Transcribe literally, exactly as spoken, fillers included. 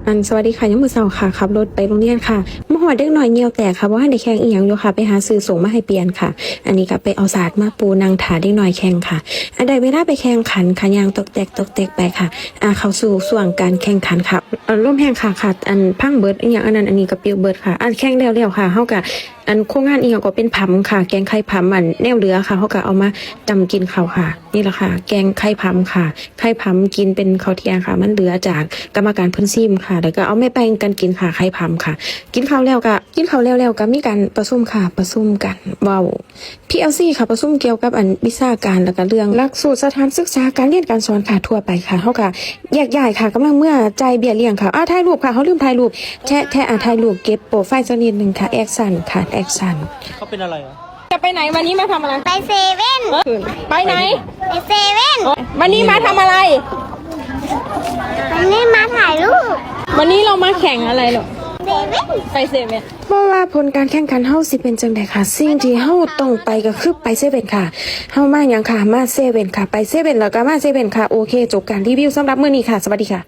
อัน สวัสดีค่ะ ยามมื้อเช้าค่ะ ขับรถไปโรงเรียนค่ะ มาฮอดเด็กน้อยเหยี่ยวแตกค่ะ บ่ทันได้แข่งอีหยังอยู่ค่ะ ไปหาซื้อส้งมาให้เปลี่ยนค่ะ อันนี้ก็ไปเอาสาดมาปูนั่งท่าเด็กน้อยแข่งค่ะ อันได้เวลาไปแข่งขันค่ะ ย่างตอกแตกตอกแตกไปค่ะ อ่า เข้าสู่ช่วงการแข่งขันค่ะ อ่า ลมแฮงค่ะค่ะ อันพังเบิด อีหยังอันนั้นอันนี้ก็ปิวเบิดค่ะ อันแข่งแล้วแล้วค่ะ เฮาก็ อันโครงงานอีหยังก็เป็นผำค่ะ แกงไข่ผำ อันแนวเหลือค่ะ เฮาก็เอามาตำกินข้าวค่ะ นี่ล่ะค่ะ แกงไข่ผำค่ะ ไข่ผำกินเป็นข้าวเที่ยงค่ะ มันเหลือจากกรรมการเพิ่นชิมค่ะ แล้วก็เอามาแบ่งกันกินค่ะ ไข่ผำค่ะ กินข้าวแล้วก็ กินข้าวแล้วแล้วก็มีการประชุมค่ะ ประชุมกัน เว้า พีแอลซี ค่ะ ประชุมเกี่ยวกับอันวิชาการ แล้วก็เรื่องหลักสูตรสถานศึกษา การเรียนการสอนค่ะ ทั่วไปค่ะ เฮาก็แยกย้ายค่ะ กำลังเมือจ่ายเบี้ยเลี้ยงค่ะ อ้าว ถ่ายรูปค่ะ เฮาลืมถ่ายรูป แชะ แชะ อ่ะ ถ่ายรูป เก็บโปรไฟล์สักนิดหนึ่งค่ะ แอคชั่นค่ะ แอคชั่น เขาเป็นอะไรเหรอ จะไปไหนวันนี้มาทำอะไร ไปเซเว่น เออไปไหน ไปเซเว่น วันนี้มาทำอะไร วันนี้มาถ่ายรูป วันนี้เรามาแข่งอะไรเหรอ เซเว่น ไปเซเว่น บ่ว่าผลการแข่งขันเฮาสิเป็นจังใดค่ะ สิ่งที่เฮาต้องไปก็คือไปเซเว่นค่ะ เฮามาหยังค่ะ มาเซเว่นค่ะ ไปเซเว่นแล้วก็มาเซเว่นค่ะ โอเค จบการรีวิวสำหรับมื้อนี้ค่ะ สวัสดีค่ะ